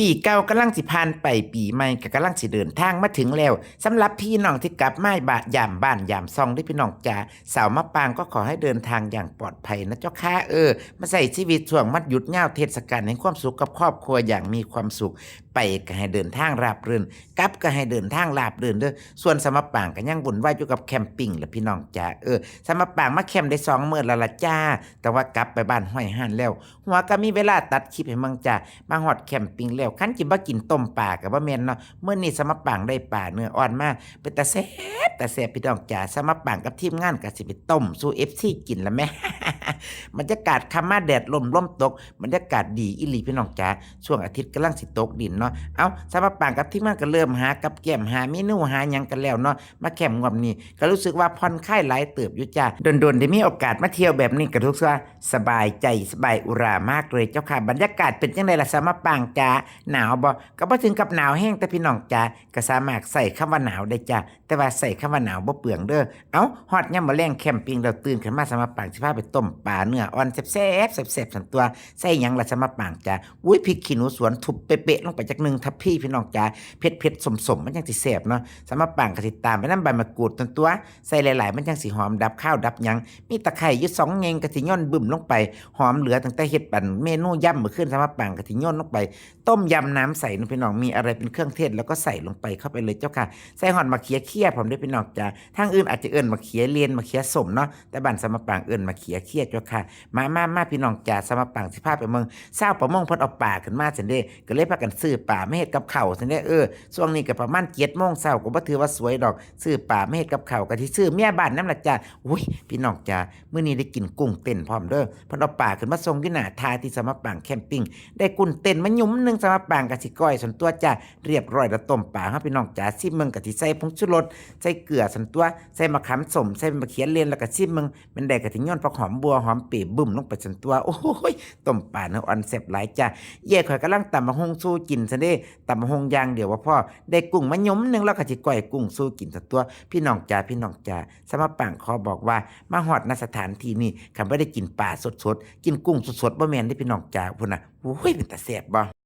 ປີເກົ່າກຳລັງຊິຜ່ານໄປ ປີໃໝ່ກໍກຳລັງຊິເດີນທາງມາເຖິງແລ້ວ. ສຳລັບພີ່ນ້ອງທີ່ກັບມາບ້ານ ຢາມບ້ານຢາມຊ່ອງເດ້ພີ່ນ້ອງຈ໋າ, ສາວມະປາງກໍຂໍໃຫ້ເດີນທາງຢ່າງປອດໄພນະເຈົ້າຄ່າເອີ. ມາໃຊ້ຊີວິດຊ່ວງວັນຢຸດຍາວເທດສະການແຫ່ງຄວາມສຸກກັບຄອບຄົວຢ່າງມີຄວາມສຸກ. ໄປກໍໃຫ້ເດີນທາງລາບລື່ນ, ກັບກໍໃຫ້ເດີນທາງລາບລື່ນເດີ້. ສ່ວນສາວມະປາງກໍຍັງວຸ່ນວາຍຢູ່ກັບແຄມປິງລະພີ່ນ້ອງຈ໋າເອີ. ສາວມະປາງມາແຄມໄດ້ສອງມື້ແລ້ວລະຈ້າ, ແຕ່ວ່າກັບໄປບ້ານຫ້ວຍຫ້ານແລ້ວ. ຫົວກໍມີເວລາຕັດຄລິບໃຫ້ເບິ່ງຈ້າ. ມາຮອດແຄມປິງແລ້ວ ຄັນຊິບໍ່ກິນຕົ້ມປາກໍບໍ່ແມ່ນເນາະ. ມື້ນີ້ສາວມະປາງໄດ້ປາເນື້ອອ່ອນມາ ເປັນຕາແຊບ ຕາແຊບພີ່ນ້ອງຈ໋າ. ສາວມະປາງກັບທີມງານກໍຊິໄປຕົ້ມສູ່ເອັຟຊີກິນລະແມ້. ບັນຍາກາດຄ່ຳມາແດດລົມ ລົມຕົກ ບັນຍາກາດດີອີ່ຫຼີພີ່ນ້ອງຈ໋າ. ຊ່ວງອາທິດກຳລັງຊິຕົກດິນເນາະ. ເອົ້າ ສາວມະປາງກັບທີມງານກໍເລີ່ມຫາກັບແກ້ມ ຫາເມນູ ຫາຫຍັງກັນແລ້ວເນາະ. ມາແຄມງວດນີ້ກໍຮູ້ສຶກວ່າຜ່ອນຄາຍຫຼາຍເຕີບຢູ່ຈ້າ. ດົນໆໄດ້ມີໂອກາດມາທ່ຽວແບບນີ້ກໍຮູ້ສຶກວ່າສະບາຍໃຈ ສະບາຍອຸຣາມາກເລີຍເຈົ້າຄ່າ. ບັນຍາກາດເປັນຈັ່ງໃດລະສາວມະປາງຈ໋າ? ໜາວບໍ່? ກໍບໍ່ເຖິງກັບໜາວແຮງເດີ້ພີ່ນ້ອງຈ໋າ, ກໍສາມາດໃຊ້ຄຳວ່າໜາວໄດ້ຈ້າ. ແຕ່ວ່າໃຊ້ຄຳວ່າໜາວບໍ່ເປືອງເດີ້. ເອົ້າ ຮອດຍາມມື້ແລງແຄມປິງແລ້ວ ຕື່ນຂຶ້ນມາສາວມະປາງຊິພາໄປຕົ້ມປາເນື້ອອ່ອນແຊບໆ ແຊບໆ ຊັ້ນຕົວະ. ໃສ່ຫຍັງລະສາວມະປາງຈ໋າ? ອຸ້ຍ ພິກຂີ້ໜູສວນທຸບເປະໆລົງໄປຈັກໜຶ່ງທັບພີພີ່ນ້ອງຈ໋າ. ເຜັດໆ ສົ້ມໆ ມັນຈັ່ງຊິແຊບເນາະ. ສາວມະປາງກໍຊິຕາມໄປນຳໃບມະກູດຫັ້ນຕົວະ. ໃສ່ຫຼາຍໆ ມັນຈັ່ງຊິຫອມ ດັບຄາວດັບຫຍັງ. ມີຕະໄຄຢູ່ສອງແງ່ງ ກໍຊິໂຍນບຶ້ມລົງໄປ. ຫອມເຫຼືອຕັ້ງແຕ່ເຮັດອັນເມນູຢຳມື້ຄືນ ສາວມະປາງກໍຊິໂຍນລົງໄປ ຕົ້ມຢຳນ້ຳໃສເນາະພີ່ນ້ອງ. ມີອະໄລເປັນເຄື່ອງເທດແລ້ວກໍໃສ່ລົງໄປ ເຂົ້າໄປເລີຍເຈົ້າຄ່າ. ໃສ່ຮອດໝາກເຂືອເຄຍພ້ອມເດ້ພີ່ນ້ອງຈ໋າ. ທາງອື່ນອາດຈະເອີ້ນໝາກເຂືອເລນ ໝາກເຂືອສົ້ມເນາະ, ແຕ່ບ້ານສາວມະປາງເອີ້ນໝາກເຂືອເຄຍເຈົ້າຄ່າ. ມາ ມາ ມາ ພີ່ນ້ອງຈ໋າ, ສາວມະປາງຊິພາໄປເບິ່ງ. ຊາວປະມົງເພິ່ນເອົາປາຂຶ້ນມາຊັ້ນເດ້ ກໍເລີຍພາກັນຊື້ປາມາເຮັດກັບເຂົ້າຊັ້ນເດ້. ເອີ ຊ່ວງນີ້ກໍປະມານເຈັດໂມງເຊົ້າ ກໍບໍ່ຖືວ່າສວຍດອກ. ຊື້ປາມາເຮັດກັບເຂົ້າ ກໍຊິຊື້ເມຍບ້ານນຳລະຈ້າ. ອຸ້ຍ ພີ່ນ້ອງຈ໋າ, ມື້ນີ້ໄດ້ກິນກຸ້ງເຕັ້ນພ້ອມເດີ້. ເພິ່ນເອົາປາຂຶ້ນມາສົ່ງຢູ່ໜ້າທ່າທີ່ສາວມະປາງແຄມປິງ. ໄດ້ກຸ້ງເຕັ້ນມາຫຍຸມໜຶ່ງ ສາວມະປາງກໍຊິກ້ອຍຊັ້ນຕົວະຈ້າ. ຮຽບຮ້ອຍແລ້ວ ຕົ້ມປາເຮົາພີ່ນ້ອງຈ໋າ. ຊິມເບິ່ງກໍຊິໃສ່ຜົງຊູລົດ ໃສ່ເກືອຊັ້ນຕົວະ ໃສ່ໝາກຂາມສົ້ມ ໃສ່ໝາກເຂືອເລນ ແລ້ວກໍຊິມເບິ່ງ. ແມ່ນໄດກໍຊິໂຍນຜັກຫອມບົ່ວ ຫອມເປບຶ້ມລົງໄປຊັ້ນຕົວະ. ໂອ້ຍ ຕົ້ມປາເນື້ອອ່ອນແຊບຫຼາຍຈ້າ. ເອື້ອຍຂ້ອຍກຳລັງຕຳບັກຫຸ່ງສູ່ກິນຊັ້ນເດ້. ຕຳບັກຫຸ່ງຢ່າງດຽວບໍ່ພໍ ໄດ້ກຸ້ງມາຫຍຸມໜຶ່ງ ແລ້ວກໍຊິກ້ອຍກຸ້ງສູ່ກິນຊັ້ນຕົວະ. ພີ່ນ້ອງຈ໋າ ພີ່ນ້ອງຈ໋າ, ສາວມະປາງຂໍບອກວ່າ ມາຮອດ ນະ ສະຖານທີ່ນີ້ ຄັນບໍ່ໄດ້ກິນປາສົດໆ ກິນກຸ້ງສົດໆ ບໍ່ແມ່ນເດ້ພີ່ນ້ອງຈ໋າ. ພຸ້ນນະ ໂອ້ຍ ເປັນຕາແຊບບໍ່?